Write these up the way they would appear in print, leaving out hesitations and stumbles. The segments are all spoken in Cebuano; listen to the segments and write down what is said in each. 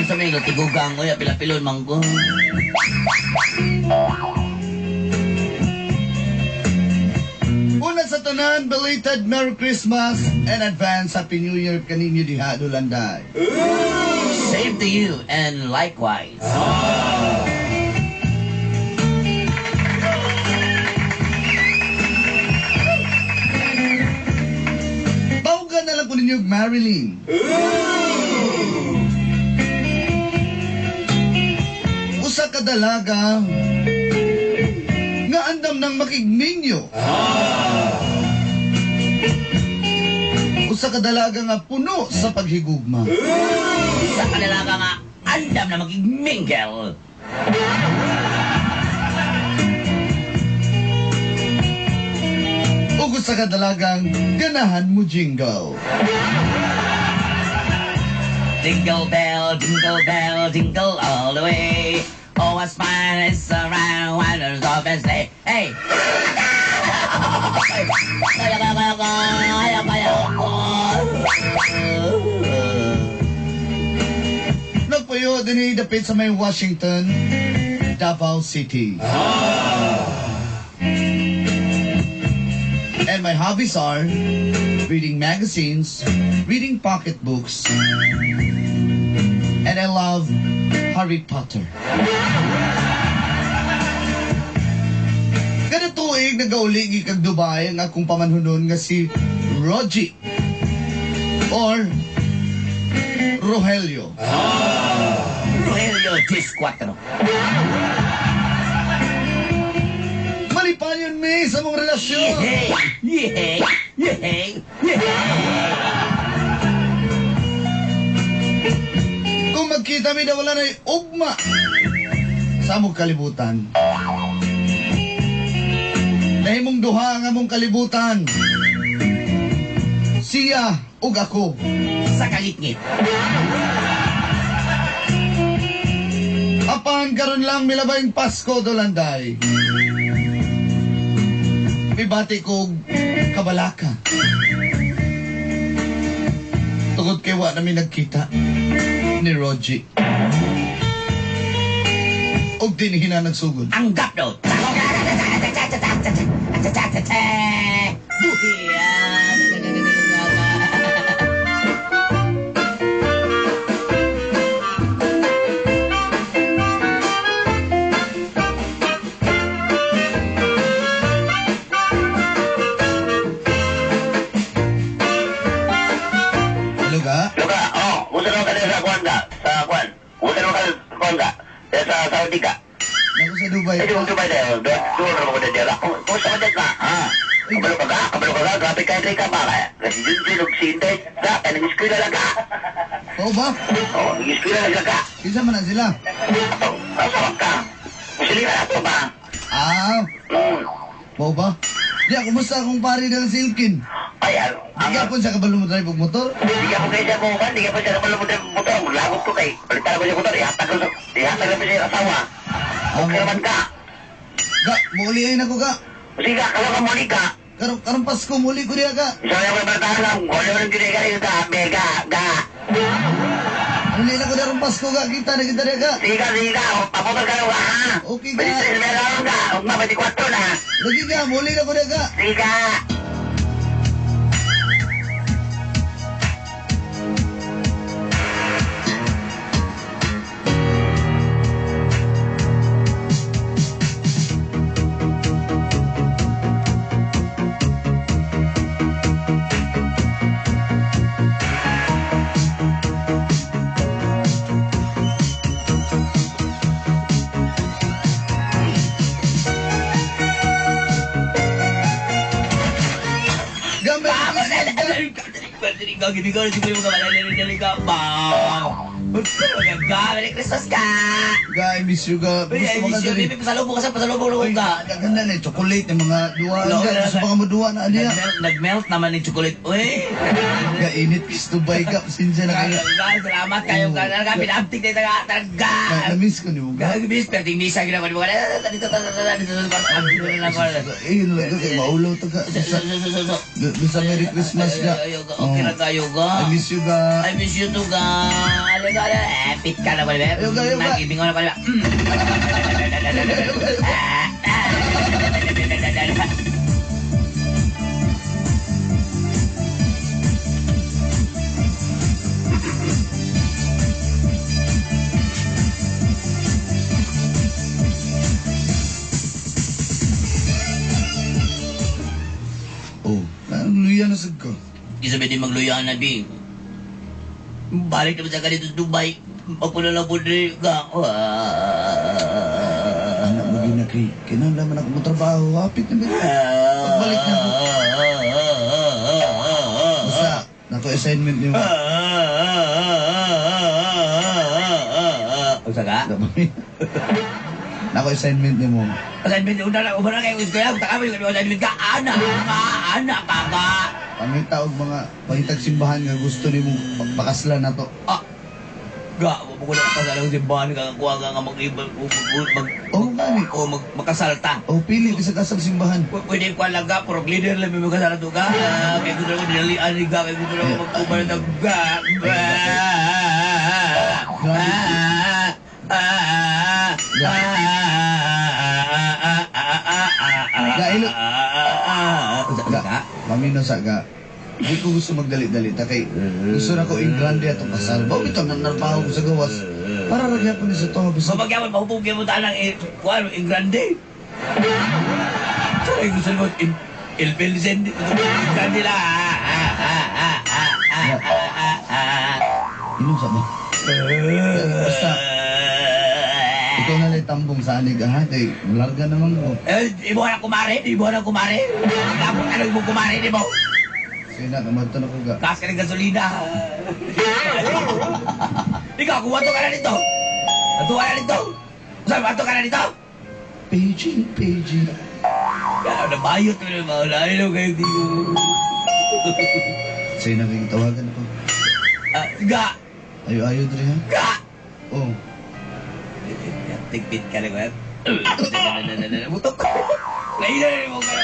Sa mga tigugang, oy, apil-apilon, mangko. Una sa tanan, belated Merry Christmas and advance Happy New Year kaninyo diha, Dulanday. Same to you and likewise. Tawagan na lang ko ninyo Marilyn. Usa ka dalaga nga andam ng makigminyo. Usa ka dalaga nga puno sa paghigugma. Sa kanila nga andam na magigmingle. Ug usa ka dalagang ganahan mo jingle. Jingle bell, jingle bell, jingle all the way. Oh, what fun it's around when there's open sleigh. Hey! Kaya, kaya, kaya, kaya, kaya, Nagpuyo dinhi dapit sa may Washington, Davao City. And my hobbies are reading magazines, reading pocketbooks, and I love Harry Potter. Kada tuig nagauli gikag Dubai ang akong pamanhunon nga si Rogie or Rogelio. Rogelio Discuatro. Malipayon mi sa mong relasyon. Yehey! Yehey! Yehey! Yehey! Kung magkita mi na wala na'y ugma sa among kalibutan. Nahimong duha ang among kalibutan. Siya ug ako. Sa kangitngit. Apan karon lang milabayng Pasko, Dolanday. Mibati kog kabalaka. Tungod kay wa nami nagkita ni Rogie. Og dinhi na nagsugod. Ang gap daw. Hello ga? Luka, oh, gusto naman ka sa kuwan ka, sa kuwan. Gusto naman ka sa kuwan ka, sa Saudi ka. Nako sa Dubai. Eh, di ko Dubai na yun. Doon naman ko na dyan. Kumusta ka dyan ka? Ha? Kabalo ka ka? Kabalo ka ka? Grabe ka, Henry ka ba? Kaya, kasi dun dun, nagsintay. Ka, kaya nag-eskwela lang ka. Oo ba? Oh, nag-eskwela lang ka. Kinsa man na sila? Ato, kasawag ka. Musili ka na to ba? Ah, mao ba? Diya, kumusta akong pare ng Silkin? Ay, ang... Di ka po siya kabalo mo drive og motor? Hindi ka po kayo siya bukan, hindi ka po siya kabalo mo drive motor. Lagot ko kay, palitan ko siya motor, ihatag ko ihatag ko siya asawa. Okay naman ka. Ga, muuli ay nako ga. Sige ka, kawa ka muli ka. Karong karong Pasko muli ko diya ga. Isa na ko na lang, wala mo nang ginigay ka, mega, ga. Muli na ko diya karong Pasko ga, kita na kita diya ga. Sige ka, sige ka, pamotor ka na ha. Okay ka. 23 meron ka, ugma 24 na. Lagi ga, muli na ko diya ga. Sige ka. Ga, Merry Merry Christmas ka! Ga, I miss you ga. Ay, Gusto mo miss ka you, dali. baby. Pasalubong ka sa pasalubong Uy, ka. gaganda na eh, chocolate ng mga duwa. Wala, Ga, wala, gusto wala. pa ka mo duwa na niya. Nag-melt naman yung chocolate. Uy! Ga, init kis Dubai ga. Pasensya na kayo. Salamat kayo. Talaga, pinabtik na talaga. Talaga. Na-miss ko niyo ga. Gag, miss, pero misa ginawa ni mo. Dito, dito, dito, dito. Eh, yun lang kay maulaw ta ga. Bisa Merry Christmas ga. Okay na tayo ga. I miss you ga. I miss you too ga. Alaga. Pit ka na ko ba? Ayaw ka, ayaw ka. Nag-ibingon na ko ba? Oh, luya na sad ka. Di sabi di magluya na, bi. Balik naman sa ganito sa Dubai. Ako na lang po diri ka. Anak mo gina kay kinahanglan man ako mo trabaho, hapit na ba? Pagbalik na ako. Basta nako assignment nimo. Unsa ka? Nako assignment nimo. Assignment una na una kayo eskwela, taka mo yung assignment ka. Ana ka, ana ka ka. Pangita og mga pangitag simbahan nga gusto nimo pakaslan nato. Ah. Ga, mo ko na pasalang simbahan ka kuha ka nga mag-ibang mag Oh, gani. o mag makasalta. Oh, pili ka sa kasal simbahan. Pwede ko lang ga, puro leader lang may makasala to ka. Kaya gusto ko dinalian ni ga, kaya gusto ko magkubar na ga. Ga, ilo. Ga, pamino sa ga. Di ko gusto magdali-dali ta kay gusto na ko in grande atong kasal. Bao bitaw nang narbaho ko sa gawas. Para ra gyapon ni sa to bisag Mapagyaman, mahubog mo tanang kuan in grande. Sorry, gusto mo in El Belzen, grande la. Inom sa ba? Basta ikaw na lang tambong sa anig ha kay larga naman ko. Eh, ibo na kumare, ibo na kumare. Tapos ano ibo kumare ni mo? Sige na, kamadto na ko ga. Gas ka ng gasolina. Ikaw, kung ato ka na dito. Ato ka na dito. Saan, ato ka na dito? Paging, paging. Kaya nabayot mo na mga lain kayo dito. Sige na kay tawagan ako. Ah, ga! Ayo-ayo diri ha. Ga! Oh. Tigpit ka lang, ba? Butok! Lain na mo ka.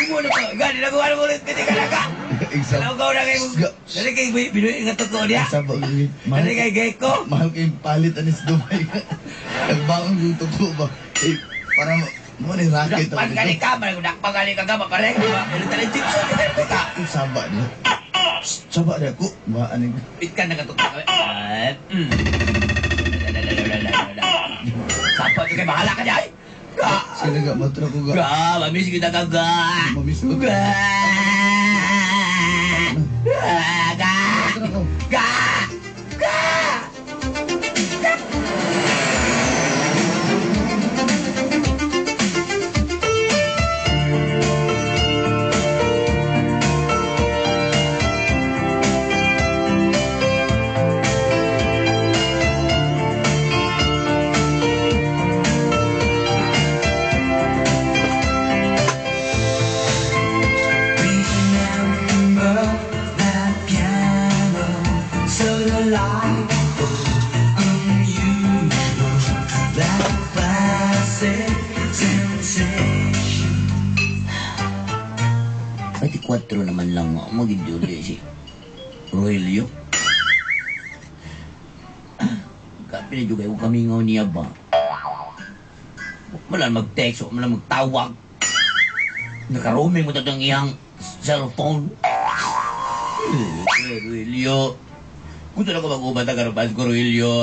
Mo na ba? Ga, dinagawa na mo ulit. Piti ka na ka! Exam. Nagawa na kayo. Ga. Dali kay binuhi nga totoo niya. Sa ba? Dali Mahal, kay Gecko. mahal kay palit anis Dubai. Nagbaon yung tuko ba? Eh, para mo ni racket Dakpan ka ni ka, dakpan ka ni ka ka, pare. Dali tali chips ka. Saba niya. Saba niya ko. Ba aning Pit ka na katukta kami. Sapa ka kay bahala ka niya. ay. Ga! Sige ga matro ko ga. Ga, mamiss kita ka ga. Mamiss ko. Ga! Ga! Matro ko. Ga! Ga! Remember that piano, so delightful, unusual, that classic sensation. 24 naman lang ako magiging si Roelio. Kapi na juga yung kamingaw niya ba? Wala mag-text, wala magtawag. Naka-roaming mo tatong iyang cellphone. Eh, Roelio. Gusto na ko mag-ubat ang karabas ko, Roelio.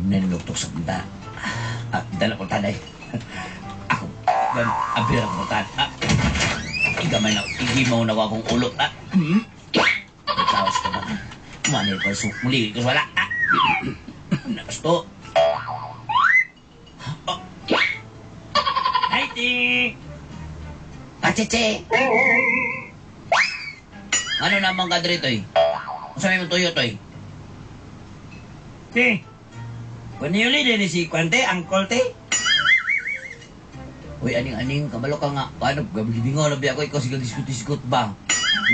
Nanuktok sa punta. Ah, dala ko tanay. Ako, gan, abira ko tan. Ah, igamay na, igimaw na akong ulo. Ah, Tawas ka ba? Manay pa su, muli ko wala. Ah, nakasto. Oh. Hi, ti. Kacheche. Ano naman ka diri, toy? Unsa may mo tuyo, toy? Te, Kunyuli din si Kwante, Angkol te. Uy, aning-aning, kabalo ka nga. Paano, gabigibingaw na biya ako, ikaw sige diskut-diskut ba?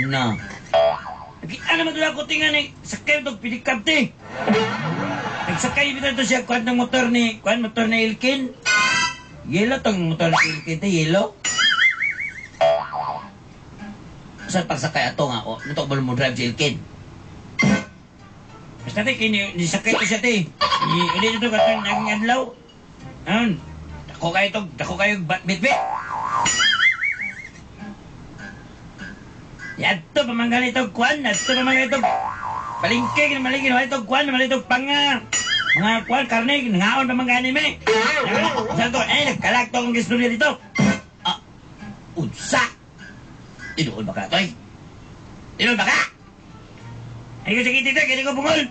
Na. Nakita naman doon ako tingan eh, sakay itong pinikab te. Nagsakay bitaw to siya kuan ng motor ni, kuan motor ni Ilkin. Yelo tong motor ni Ilkin te, yelo. Saan pagsakay ato nga? O, nito ko mo drive si Ilkin? Basta te, kini, nisakay to siya te. Uli dito katong naging adlaw. Ano? Dako kayo to, dako kayo bitbit. Yadto pamanggan ito kwan, yadto pamanggan ito palingke, malingke, wala ito kwan, wala ito panga. Mga kwan, karne, nangaon pamanggan ni me. Saan to? Eh, nagkalak to akong istorya dito. Ah, unsa? Tinuod ba ka, Toy? Tinuod ba ka? Ay ko sige tita, kini ko bungol.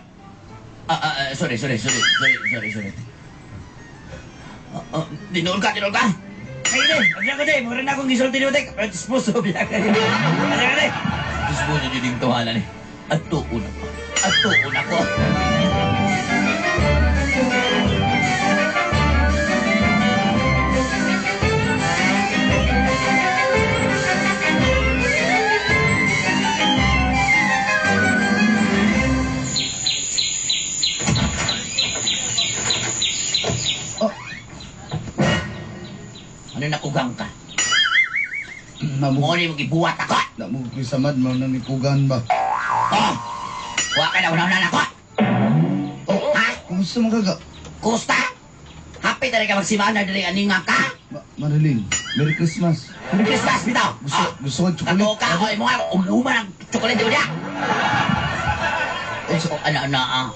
Sorry, sorry, sorry, sorry, sorry, sorry. Tinuod ka, tinuod ka. Ay, hindi. Pagsa ko, te. Mura na akong gisulti ni Utek. Pero disposo, biya ka. Pagsa ko, te. Disposo yun yung tawanan eh. At tuon ako. At tuon ako. Oh. Ano nakugang ka? Namo Mo ni magibuhat ako. namo ko samad mao nang ikugan ba. Oh! Wa ka na una-una ako. Oh, Ha? kumusta man ka? Kusta? Happy talaga magsimana diri ani nga ka? Marilyn, Merry Christmas. Merry Christmas bitaw. Gusto gusto ko chocolate. Kato ka oy mo umuma ng chocolate di ba? Oh, sa, Oh, ana ana ah.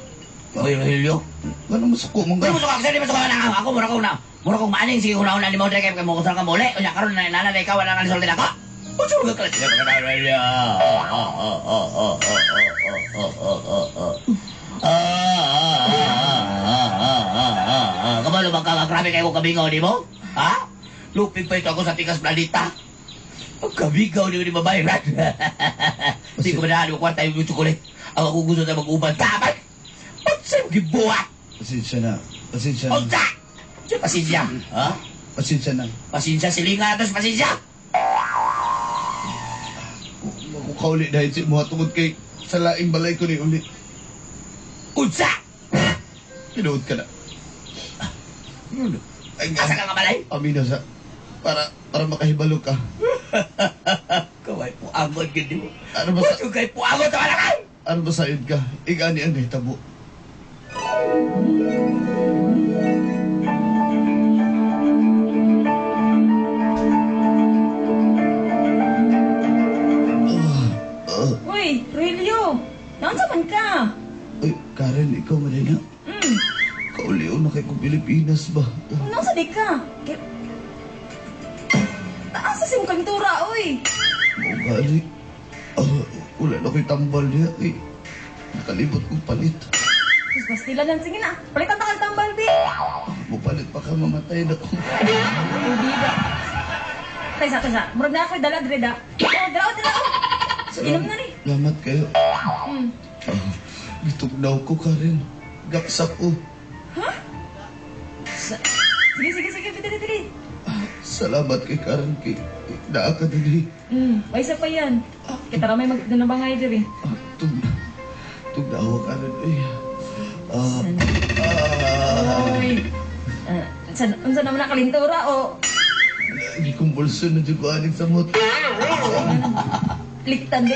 Oy Rogelio. ano masuko man Uy, ka? mo suka kasi di mo suka na ako mura ko na. Mura kong maaning sige una-una ni mo dre kay mo ka muli. Unya karon na nana ikaw wala ka nisulti nako. Unsa ka kala? Kabalo ba ka grabe kayo kabingaw di mo? Ha? Lupig pa ito ako sa tikas planeta. Ang kabigaw ni mo ni babae, right? Hindi ko manahan mo kwarta yung chocolate. Ang ako gusto na mag-uban. Dapat! Unsa yung gibuhat? Pasensya na. Pasensya na. Unsa! Unsa pasensya? Ha? Pasensya na. Pasensya silingan nato sa pasensya. Ako kauli dahil si mo tungod kay sa laing balay ko ni uli. Unsa! Tinuod ka na. Ay, Asa ka nga balay? Amina sa para makahibalo ka. Kaway puangon gid mo. Ano ba sa Wa kay puangon ta wala ka? ano ba sayod ka? Igani ang nahitabo. Uy, Rogelio! Naunsa man ka? Uy, Karen, ikaw man na. Kauliw na kay kong Pilipinas ba? Naunsa di ka? Kay... Taas sa simong kalintura, uy! Maugali. Wala na ko'y tambal niya. Eh, nakalibot kong palit. Sus, pastila lang. Sige na, palitan ta kang tambal, di! Mupalit pa ka, mamatay na ko. Uy, di ba? Taysa, taysa. Murag na ako'y dala, dire da. Oh, dala, oh, dala, oh! Inom na ni. Salamat kayo. Gitugnaw ko, Karen. Gaksak ko. Sige, sige, sige. Dili, dili. Salamat kay Karen. Kay naa ka din eh. May isa pa yan. Kita ra may magdanabangay diri. Tugnawa, Karen. Ay. Oy. Unsa naman na kalintura o Gikumbulso na dyan ko aning samot. Liktan di.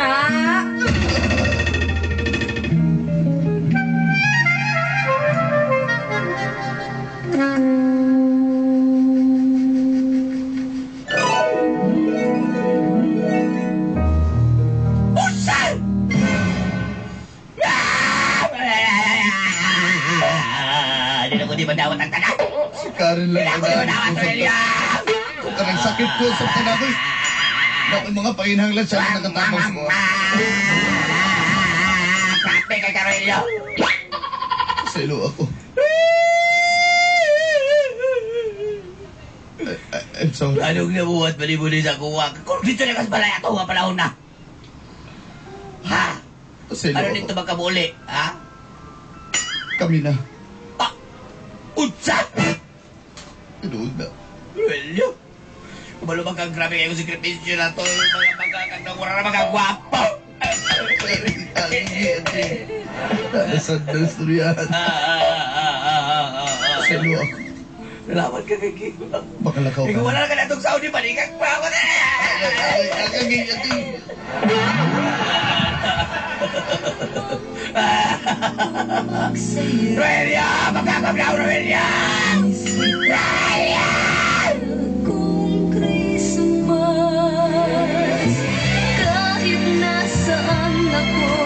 Ah! Unsa! Di na ko di madawat ang tanan. Si Karen lang. Di na ko di madawat, Rogelio. Kung kanang sakit ko sa tanan ko. Naku, mga panginhanglan siya ang nakatapos mo. Grabe kay Rogelio. Selo ako. I'm sorry. Anong nabuhat pa ni Budi sa kuwa? Kung dito na kas balay ato, nga panahon na. Ha? Selo Ano ako. dito magkamuli? Ha? Kami na. Ah! Unsa! Tinuod na. Rogelio! Kumalo kang grabe kayo sakripisyo na to. Mga pagkakandang wala na mga gwapo. Nasandal storyahan. Selo ako. Salamat ka kay Kiko. Baka lakaw Ikaw ka. wala ka na itong Saudi, balikan pa ako. Ay, ay, ay, ay, ay. Noelia! Magkakablaw, Noelia! Kung Christmas, kahit nasaan ako.